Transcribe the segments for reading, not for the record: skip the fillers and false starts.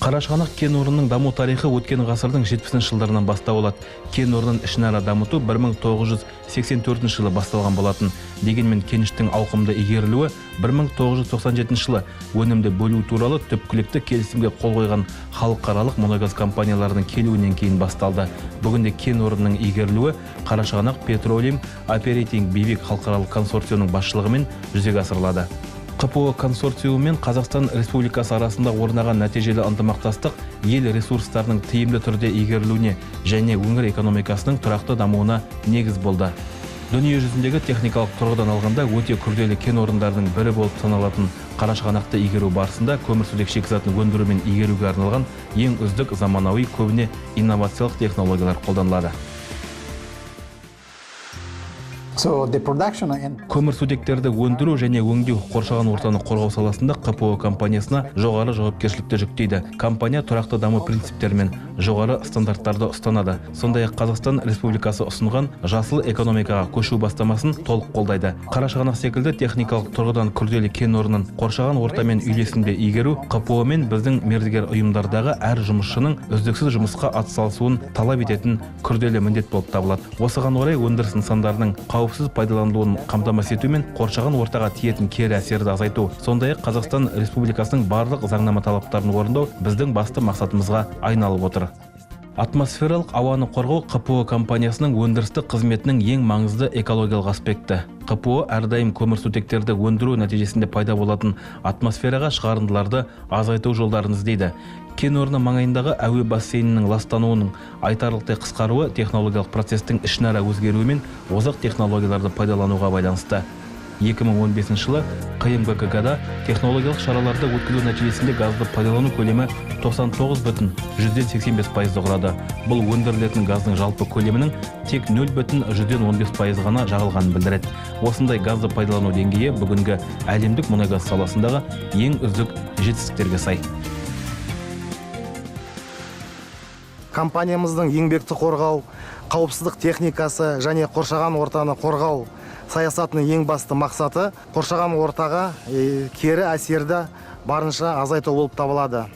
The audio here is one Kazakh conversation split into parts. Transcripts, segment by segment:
Қарашығанақ кен орнының даму тарихы өткен ғасырдың 70 жылдарынан бастау алады. Кен орнын ішінара дамыту 1984 жылы басталған болатын. Дегенмен кеніштің ауқымды игерілуі 1997 жылы өнімді бөлу туралы түпкілікті келісімге қол қойған халықаралық мұнайгаз компанияларының келуінен кейін басталды. Бүгінде кен орнының игерілуі Қарашығанақ Petroleum Operating BV халықаралық консорциумының басшылығымен жүзеге асырылады. ҚПО консорциумы мен Қазақстан Республикасы арасында орнаған нәтижелі ынтымақтастық ел ресурстарының тиімді түрде игерілуіне және өңір экономикасының тұрақты дамуына негіз болды. Дүние жүзіндегі техникалық тұрғыдан алғанда өте күрделі кен орындарының бірі болып саналатын Қарашығанақты игеру барысында көмірсутек шикізатын өндіру мен игеруге арналған ең үздік заманауи, көбіне инновациялық технологиялар қолданылады. Көмірсутектерді өндіру және өңдеу қоршаған ортаны қорғау саласында ҚПО компаниясына жоғары жауапкершілікті жүктейді. Компания тұрақты даму принциптері мен жоғары стандарттарды ұстанады. Сондай-ақ Қазақстан Республикасы ұсынған жасыл экономикаға көшу бастамасын толық қолдайды. Қарашығанақ секілді техникалық тұрғыдан күрделі кен орнын қоршаған ортамен үйлесімде игеру ҚПО мен біздің мердігер ұйымдардағы әр жұмысшының үздіксіз жұмысқа атсалысуын талап ететін күрделі міндет болып табылады. Осыған орай өндіріс нысандарының қауіпсіз пайдаланылуын қамтамасыз ету мен қоршаған ортаға тиетін кері әсерді азайту, сондай-ақ Қазақстан Республикасының барлық заңнама талаптарын орындау біздің басты мақсатымызға айналып отыр. Атмосфералық ауаны қорғау ҚПО компаниясының өндірістік қызметінің ең маңызды экологиялық аспекті. ҚПО әрдайым көмірсутектерді өндіру нәтижесінде пайда болатын атмосфераға шығарындыларды азайту жолдарын іздейді. Кен орны маңайындағы әуе бассейнінің ластануының айтарлықтай қысқаруы технологиялық процестің ішінара өзгеруімен озық технологияларды пайдалануға байланысты. 2015 жылы ҚМГК-да технологиялық шараларды өткізу нәтижесінде газды пайдалану көлемі 99,85% құрады. Бұл өндірілетін газдың жалпы көлемінің тек 0,15% ғана жағылғанын білдіреді. Осындай газды пайдалану деңгейі бүгінгі әлемдік мұнайгаз саласындағы ең үздік жетістіктерге сай. Компаниямыздың еңбекті қорғау, қауіпсіздік техникасы және қоршаған ортаны қорғау саясатының ең басты мақсаты қоршаған ортаға кері әсерді барынша азайту болып табылады.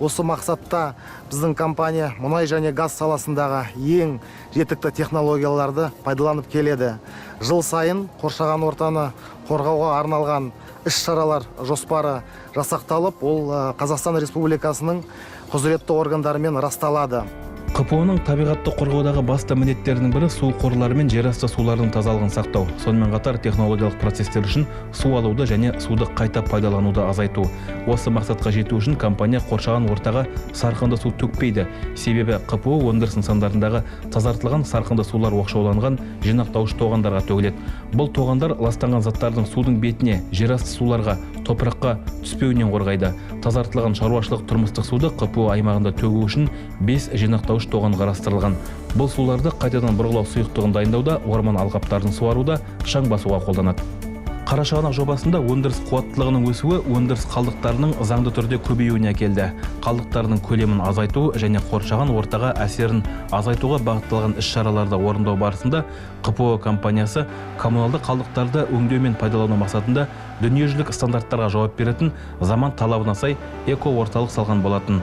Осы мақсатта біздің компания мұнай және газ саласындағы ең жетікті технологияларды пайдаланып келеді. Жыл сайын қоршаған ортаны қорғауға арналған іс-шаралар жоспары жасақталып, ол Қазақстан Республикасының құзыретті органдарымен расталады. ҚПО-ның табиғатты қорғаудағы басты міндеттерінің бірі су қорлары мен жерасты суларының тазалығын сақтау. Сонымен қатар технологиялық процестер үшін су алуды және суды қайта пайдалануды азайту. Осы мақсатқа жету үшін компания қоршаған ортаға сарқынды су төкпейді. Себебі ҚПО өндіріс нысандарындағы тазартылған сарқынды сулар оқшауланған жинақтауыш тоғандарға төгіледі. Бұл тоғандар ластанған заттардың судың бетіне, жерасты суларға, топыраққа түспеуінен қорғайды. Тазартылған шаруашылық тұрмыстық суды ҚПО аймағында төгу үшін 5 жинақтауыш тоған қарастырылған. Бұл суларды қайтадан бұрғылау сұйықтығын дайындауда, орман алқаптарын суаруда, шаң басуға қолданады. Қарашығанақ жобасында өндіріс қуаттылығының өсуі өндіріс қалдықтарының заңды түрде көбеюіне әкелді. Қалдықтарының көлемін азайту және қоршаған ортаға әсерін азайтуға бағытталған іс-шараларды орындау барысында ҚПО компаниясы коммуналды қалдықтарды өңдеу мен пайдалану мақсатында дүниежүзілік стандарттарға жауап беретін заман талабына сай эко-орталық салған болатын.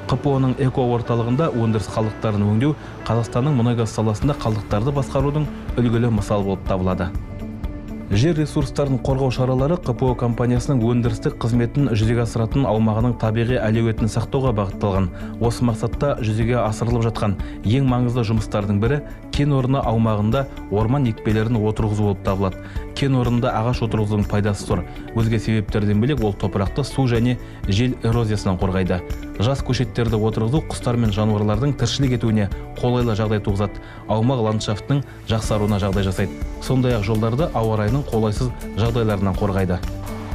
ҚПО-ның эко-орталығында өндіріс қалдықтарын өңдеу Қазақстанның мұнайгаз саласында қалдықтарды басқарудың үлгілі мысалы болып табылады. Жер ресурстарын қорғау шаралары ҚПО компаниясының өндірістік қызметін жүзеге асыратын аумағының табиғи әлеуетін сақтауға бағытталған. Осы мақсатта жүзеге асырылып жатқан ең маңызды жұмыстардың бірі кен орны аумағында орман екпелерін отырғызу болып табылады. Кен орнында ағаш отырғызудың пайдасы зор. Өзге себептерден бөлек ол топырақты су және жел эрозиясынан қорғайды. Жас көшеттерді отырғызу құстар мен жануарлардың тіршілік етуіне қолайлы жағдай туғызады. Аумақ ландшафтының жақсаруына жағдай жасайды. Сондай-ақ жолдарды ауа райының қолайсыз жағдайларынан қорғайды.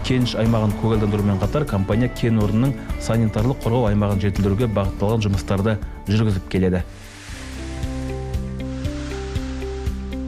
Кеніш аймағын көгалдандырумен қатар компания кен орнының санитарлық қорғау аймағын жетілдіруге бағытталған жұмыстарды жүргізіп келеді.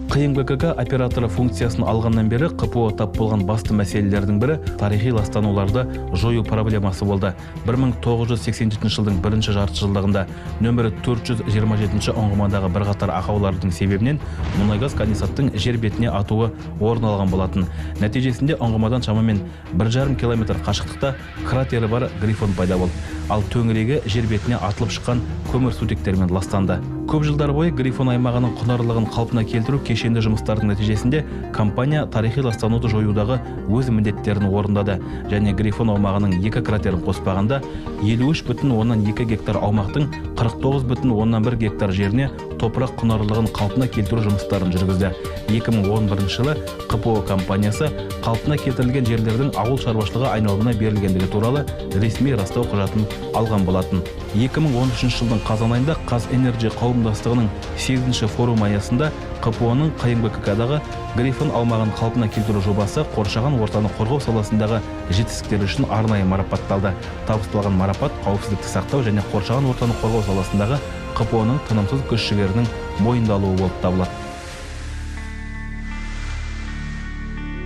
ҚМГКК операторы функциясын алғаннан бері ҚПО тап болған басты мәселелердің бірі тарихи ластануларды жою проблемасы болды. 1987 жылдың бірінші жартыжылдығында нөмірі 427 ұңғымадағы бірқатар ақаулардың себебінен мұнайгаз конденсаттың жер бетіне атуы орын алған болатын. Нәтижесінде ұңғымадан шамамен 1,5 километр қашықтықта кратері бар грифон пайда болды. Ал төңірегі жер бетіне атылып шыққан көмір сутектермен ластанды. Көп жылдар бойы Грифон аймағының құнарлылығын қалпына келтіру кешенді жұмыстардың нәтижесінде компания тарихи ластануды жоюдағы өз міндеттерін орындады және Грифон аумағының екі кратерін қоспағанда 53,2 гектар аумақтың 49,1 гектар жеріне топырақ құнарлылығын қалпына келтіру жұмыстарын жүргізді. 2011 жылы ҚПО компаниясы қалпына келтірілген жерлердің ауыл шаруашылығы айналымына берілгендігі туралы ресми растау құжатын алған болатын. 2013 жылдың қазан айында ҚазЭнерджи қауымдастығының 8-ші форум аясында ҚПО-ның ҚМГКК-дағы Грифон аумағын қалпына келтіру жобасы қоршаған ортаны қорғау саласындағы жетістіктері үшін арнайы марапатталды. Табысталған марапат қауіпсіздікті сақтау және қоршаған ортаны қорғау саласындағы ҚПО-ның тынымсыз күш-жігерінің мойындалуы болып табылады.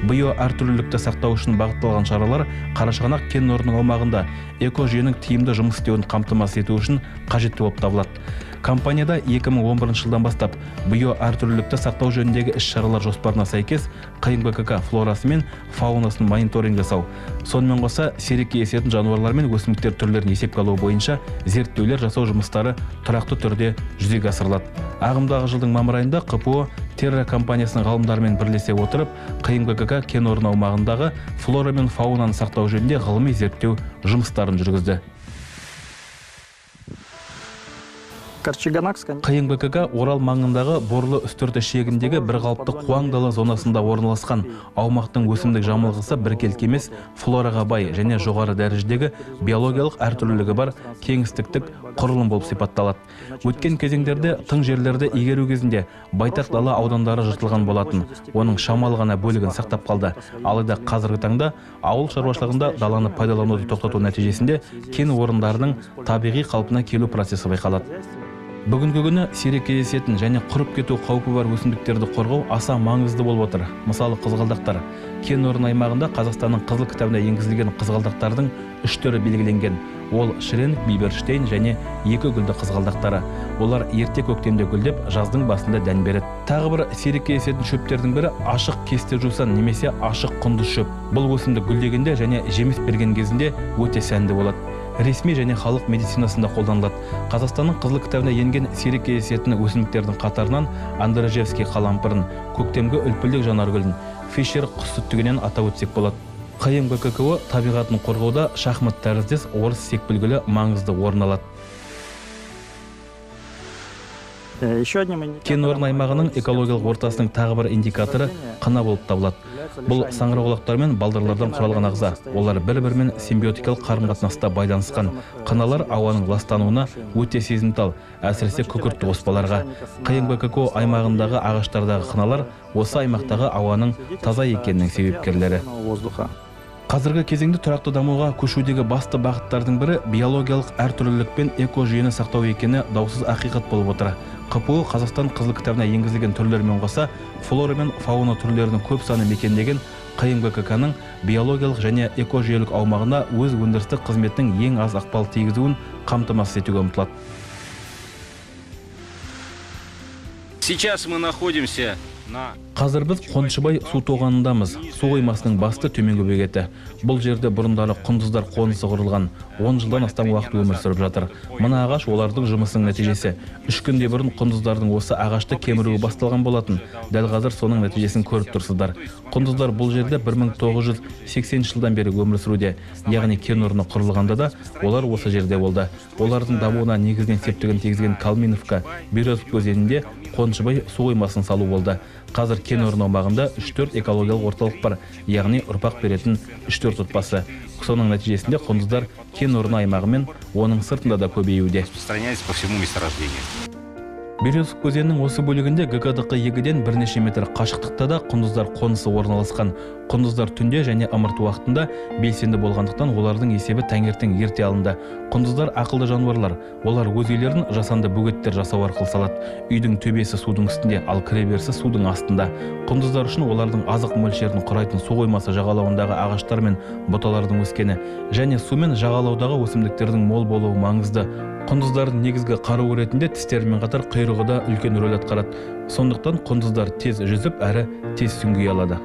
Биоәртүрлілікті сақтау үшін бағытталған шаралар Қарашығанақ кен орнының аумағында экожүйенің тиімді жұмыс істеуін қамтамасыз ету үшін қажетті болып табылады. Компанияда 2011 жылдан бастап биоәртүрлілікті сақтау жөніндегі іс-шаралар жоспарына сәйкес ҚМГКК флорасы мен фаунасын мониторинг жасау, сонымен қоса сирек кездесетін жануарлар мен өсімдіктер түрлерін есепке алу бойынша зерттеулер жасау жұмыстары тұрақты түрде жүзеге асырылады. Ағымдағы жылдың мамыр айында ҚПО Терра компаниясының ғалымдарымен бірлесе отырып, ҚМГКК кен орны аумағындағы флора мен фаунаны сақтау жөнінде ғылыми зерттеу жұмыстарын жүргізді. ҚМГКК Орал маңындағы Борлы үстірті шегіндегі бірқалыпты қуаң дала зонасында орналасқан. Аумақтың өсімдік жамылғысы біркелкі емес, флораға бай және жоғары дәрежедегі биологиялық әртүрлілігі бар кеңістіктік құрылым болып сипатталады. Өткен кезеңдерде тың жерлерді игеру кезінде байтақ дала аудандары жыртылған болатын. Оның шамалы ғана бөлігін сақтап қалды. Алайда қазіргі таңда ауыл шаруашылығында даланы пайдалануды тоқтату нәтижесінде кен орындарының табиғи қалпына келу процесі байқалады. Бүгінгі күні сирек кездесетін және құрып кету қаупі бар өсімдіктерді қорғау аса маңызды болып отыр. Мысалы, қызғалдақтар. Кен орны аймағында Қазақстанның қызыл кітабына енгізілген қызғалдақтардың үш түрі белгіленген. Ол Шренк, Биберштейн және екі гүлді қызғалдақтары. Олар ерте көктемде гүлдеп, жаздың басында дән береді. Тағы бір сирек кездесетін шөптердің бірі ашық кесте жусан немесе ашық құндыз шөп. Бұл өсімдік гүлдегенде және жеміс берген кезінде өте сәнді болады. Ресми және халық медицинасында қолданылады. Қазақстанның қызыл кітабына енген сирек кездесетін өсімдіктердің қатарынан Андражевский қалампырын, көктемгі үлпілдек жанаргүлін, Фишер құс сүттігінен атап өтсек болады. ҚМГКК табиғатын қорғауда шахмат тәріздес орыс секпілгүлі маңызды орын алады. Кен орны аймағының экологиялық ортасының тағы бір индикаторы қына болып табылады. Бұл саңырауқұлақтар мен балдырлардан құралған ағза. Олар бір-бірімен симбиотикалық қарым-қатынаста байланысқан. Қыналар ауаның ластануына өте сезімтал, әсіресе күкіртті қоспаларға. ҚМГКК аймағындағы ағаштардағы қыналар осы аймақтағы ауаның таза екенінің себепкерлері. Қазіргі кезеңде тұрақты дамуға көшудегі басты бағыттардың бірі биологиялық әртүрлілік пен экожүйені сақтау екені даусыз ақиқат болып отыр. ҚПО Қазақстан қызыл кітабына енгізілген түрлермен қоса флора мен фауна түрлерінің көп саны мекендеген ҚМГКК-ның биологиялық және экожүйелік аумағына өз өндірістік қызметінің ең аз ықпал тигізуін қамтамасыз етуге ұмтылады. Сейчас мы находимся на... Қазір біз Қоншыбай су тоғанындамыз. Су қоймасының басты төменгі бөгеті. Бұл жерде бұрындары құндыздар қонысы құрылған. 10 жылдан астам уақыт өмір сүріп жатыр. Мына ағаш олардың жұмысының нәтижесі. 3 күнде бұрын құндыздардың осы ағашты кеміруі басталған болатын. Дәл қазір соның нәтижесін көріп тұрсыздар. Құндыздар бұл жерде 1980 жылдан бері өмір сүруде. Яғни кен орны құрылғанда да олар осы жерде болды. Олардың дамуына негізінен септігін тигізген Калминовка, Березовка өзенінде Қоншыбай су қоймасын салу болды. Қазір кен орны аумағында 3-4 экологиялық орталық бар, яғни ұрпақ беретін 3-4 отбасы. Соның нәтижесінде құндыздар кен орны аймағы мен оның сыртында да көбеюде. Распространяется по всему месторождению. Березовка өзенінің осы бөлігінде ГКДҚ 2-ден бірнеше метр қашықтықта да құндыздар қонысы орналасқан. Құндыздар түнде және ымырт уақытында белсенді болғандықтан олардың есебі таңертең ерте алынды. Құндыздар ақылды жануарлар. Олар өз үйлерін жасанды бөгеттер жасау арқылы салады. Үйдің төбесі судың үстінде, ал кіреберісі судың астында. Құндыздар үшін олардың азық мөлшерін құрайтын су қоймасы жағалауындағы ағаштар мен бұталардың өскені және су мен жағалаудағы өсімдіктердің мол болуы маңызды. Құндыздардың негізгі қаруы ретінде тістерімен қатар құйрығы да үлкен рөл атқарады. Сондықтан құндыздар тез жүзіп әрі тез сүңги алады.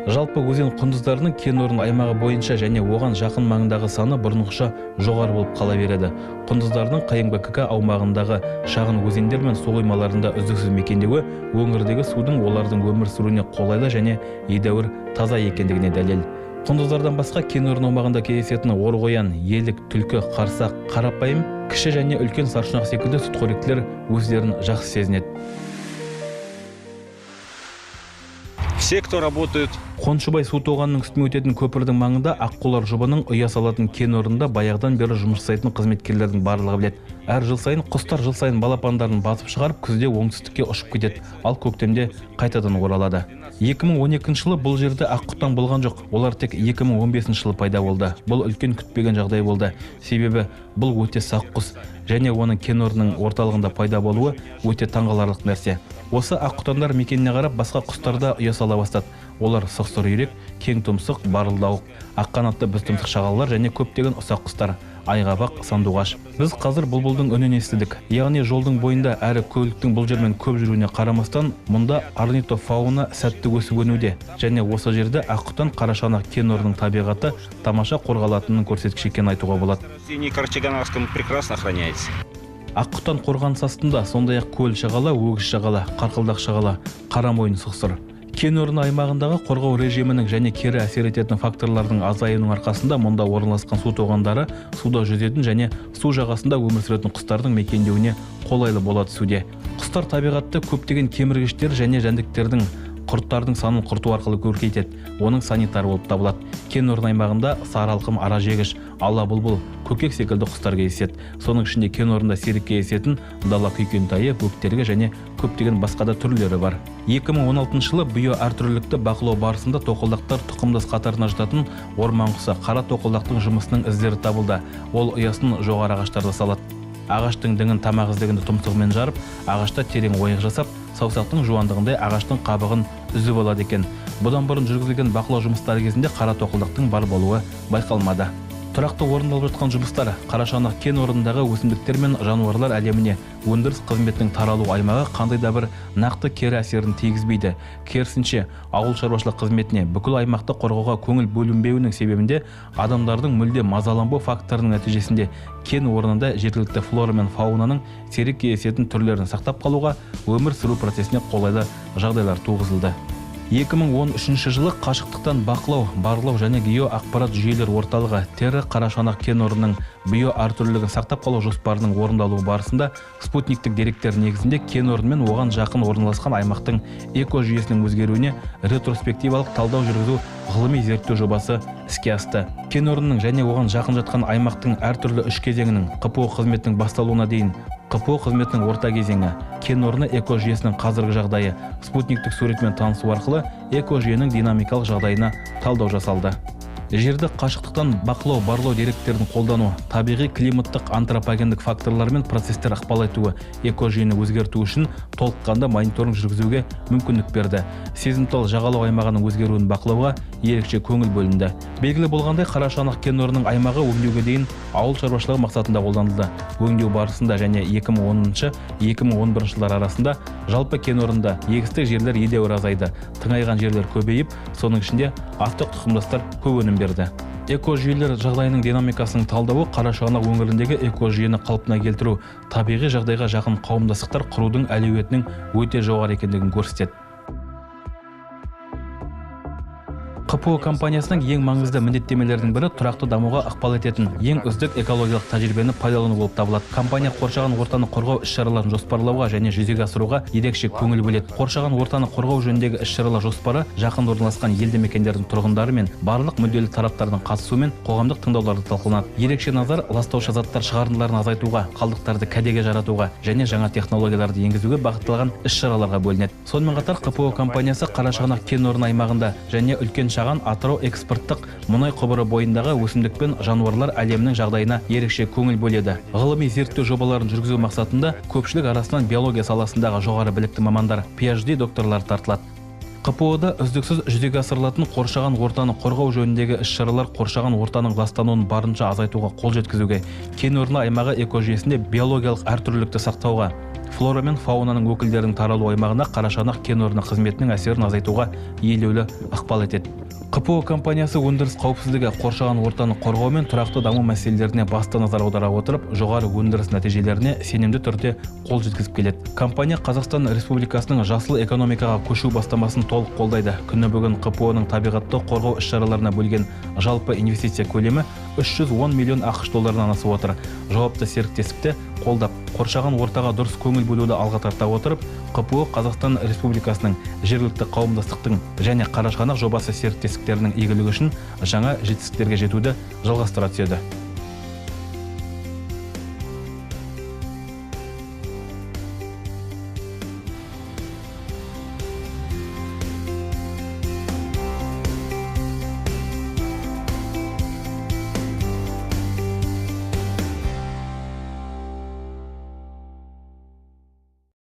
Жалпы өзен құндыздарының кен орны аймағы бойынша және оған жақын маңындағы саны бұрынғыша жоғары болып қала береді. Құндыздардың ҚМКК аумағындағы шағын өзендер мен су қоймаларында үздіксіз мекендеуі өңірдегі судың олардың өмір сүруіне қолайлы және едәуір таза екендігіне дәлел. Құндыздардан басқа кен орны аумағында кездесетін орқоян, елік, түлкі, қарсақ, қарапайым, кіші және үлкен саршұнақ секілді сүтқоректілер өздерін жақсы сезінеді. Все, кто работает. Қоншыбай су тоғанының үстімен өтетін көпірдің маңында аққулар жұбының ұя салатын кен орнында баяғыдан бері жұмыс жасайтын қызметкерлердің барлығы біледі. Әр жыл сайын құстар жыл сайын балапандарын басып шығарып, күзде оңтүстікке ұшып кетеді, ал көктемде қайтадан оралады. 2012 жылы бұл жерде аққұтан болған жоқ, олар тек 2015 жылы пайда болды. Бұл үлкен күтпеген жағдай болды, себебі бұл өте сақ құс және оның кен орнының орталығында пайда болуы өте таңғаларлық нәрсе. Осы аққұтандар мекеніне қарап басқа құстар да ұя сала бастады. Олар сұқсыр үйрек, кең тұмсық, барылдауық, аққанатты бізтұмсық шағалалар және көптеген ұсақ құстар, айғабақ, сандуғаш. Біз қазір бұлбұлдың үнін естідік. Яғни жолдың бойында әрі көліктің бұл жермен көп жүруіне қарамастан, мұнда орнитофауна сәтті өсіп өнуде. Және осы жерде аққұтан Қарашығанақ кен орнының табиғаты тамаша қорғалатынының көрсеткіші екенін айтуға болады. Прекрасно охраняется. Аққұтан қорғаныс астында сондай-ақ көл шағала, өгіз шағала, қарқылдақ шағала, қарамойын сұқсыр. Кен орны аймағындағы қорғау режимінің және кері әсер ететін факторлардың азаюының арқасында мұнда орналасқан су тоғандары суда жүзетін және су жағасында өмір сүретін құстардың мекендеуіне қолайлы бола түсуде. Құстар табиғатты көптеген кеміргіштер және жәндіктердің, құрттардың санын құрту арқылы көркейтеді, оның санитары болып табылады. Кен орны аймағында сары алқым ара жегіш, ала бұлбұл, көкек секілді құстар кездеседі. Соның ішінде кен орнында сирек кездесетін дала күйкентайы, бөктергі және көптеген басқа да түрлері бар. 2016 жылы биоәртүрлілікті бақылау барысында тоқылдақтар тұқымдас қатарына жататын орман құсы қара тоқылдақтың жұмысының іздері табылды. Ол ұясын жоғары ағаштарда салады. Ағаштың діңін тамақ іздегенде тұмсығымен жарып, ағашта терең ойық жасап, саусақтың жуандығындай ағаштың қабығын үзіп алады екен. Бұдан бұрын жүргізілген бақылау жұмыстары кезінде қара тоқылдақтың бар болуы байқалмады. Тұрақты орындалып жатқан жұмыстар Қарашығанақ кен орнындағы өсімдіктер мен жануарлар әлеміне өндіріс қызметінің таралу аймағы қандай да бір нақты кері әсерін тигізбейді. Керісінше, ауыл шаруашылық қызметіне бүкіл аймақты қорғауға көңіл бөлінбеуінің себебінде адамдардың мүлде мазаланбау факторының нәтижесінде кен орнында жергілікті флора мен фаунаның сирек кездесетін түрлерін сақтап қалуға, өмір сүру процесіне қолайлы жағдайлар туғызылды. 2013 жылы қашықтықтан бақылау, барлау және геоақпарат жүйелер орталығы Тері Қарашығанақ кен орнының биоәртүрлілігін сақтап қалу жоспарының орындалуы барысында спутниктік деректер негізінде кен орны мен оған жақын орналасқан аймақтың экожүйесінің өзгеруіне ретроспективалық талдау жүргізу ғылыми зерттеу жобасы іске асты. Кен орнының және оған жақын жатқан аймақтың әртүрлі үш кезеңінің ҚПО қызметінің басталуына дейін ҚПО қызметінің орта кезеңі, кен орны экожүйесінің қазіргі жағдайы, спутниктік суретмен танысу арқылы экожүйенің динамикалық жағдайына талдау жасалды. Жерді қашықтықтан бақылау, барлау деректерін қолдану, табиғи климаттық антропогендік факторлар мен процестер ықпал етуі экожүйені өзгерту үшін толыққанды мониторинг жүргізуге мүмкіндік берді. Сезімтал жағалау аймағының өзгеруін бақылауға ерекше көңіл бөлінді. Белгілі болғандай, Қарашығанақ кен орнының аймағы өңдеуге дейін ауыл шаруашылығы мақсатында қолданылды. Өңдеу барысында және 2010-2011 жылдар арасында жалпы кен орнында егістік жерлер едәуір азайды, тыңайған жерлер көбейіп, соның ішінде астық тұқымдастар көп өнім берді. Экожүйелер жағдайының динамикасының талдауы Қарашығанақ өңіріндегі экожүйені қалпына келтіру, табиғи жағдайға жақын қауымдастықтар құрудың әлеуетінің өте жоғары екендігін көрсетеді. ҚПО компаниясының ең маңызды міндеттемелерінің бірі тұрақты дамуға ықпал ететін ең үздік экологиялық тәжірибені пайдалану болып табылады. Компания қоршаған ортаны қорғау іс-шараларын жоспарлауға және жүзеге асыруға ерекше көңіл бөледі. Қоршаған ортаны қорғау жөніндегі іс-шаралар жоспары жақын орналасқан елді мекендердің тұрғындары мен барлық мүдделі тараптардың қатысуымен қоғамдық тыңдауларда талқыланады. Ерекше назар ластаушы заттар шығарындыларын азайтуға, қалдықтарды кәдеге жаратуға және жаңа технологияларды енгізуге бағытталған іс-шараларға бөлінеді. Сонымен қатар ҚПО компаниясы Қарашығанақ кен орны аймағында және Үлкен Шаған Атырау экспорттық мұнай құбыры бойындағы өсімдік пен жануарлар әлемінің жағдайына ерекше көңіл бөледі. Ғылыми зерттеу жобаларын жүргізу мақсатында көпшілік арасынан биология саласындағы жоғары білікті мамандар, PhD докторлары тартылады. ҚПО-да үздіксіз жүзеге асырылатын қоршаған ортаны қорғау жөніндегі іс-шаралар қоршаған ортаның ластануын барынша азайтуға қол жеткізуге, кен орны аймағы экожүйесінде биологиялық әртүрлілікті сақтауға, флора мен фаунаның өкілдерінің таралу аймағына Қарашығанақ кен орны қызметінің әсерін азайтуға елеулі ықпал етеді. ҚПО компаниясы өндіріс қауіпсіздігі, қоршаған ортаны қорғау мен тұрақты даму мәселелеріне басты назар аудара отырып, жоғары өндіріс нәтижелеріне сенімді түрде қол жеткізіп келеді. Компания Қазақстан Республикасының жасыл экономикаға көшу бастамасын толық қолдайды. Күні бүгін ҚПО-ның табиғатты қорғау іс-шараларына бөлген жалпы инвестиция көлемі 310 миллион ақш долларынан асып отыр. Жауапты серіктестікті қолдап, қоршаған ортаға дұрыс көңіл бөлуді алға тарта отырып, ҚПО Қазақстан Республикасының жергілікті қауымдастықтың және Қарашығанақ жобасы серіктестіктерінің игілігі үшін жаңа жетістіктерге жетуді жалғастыра түседі.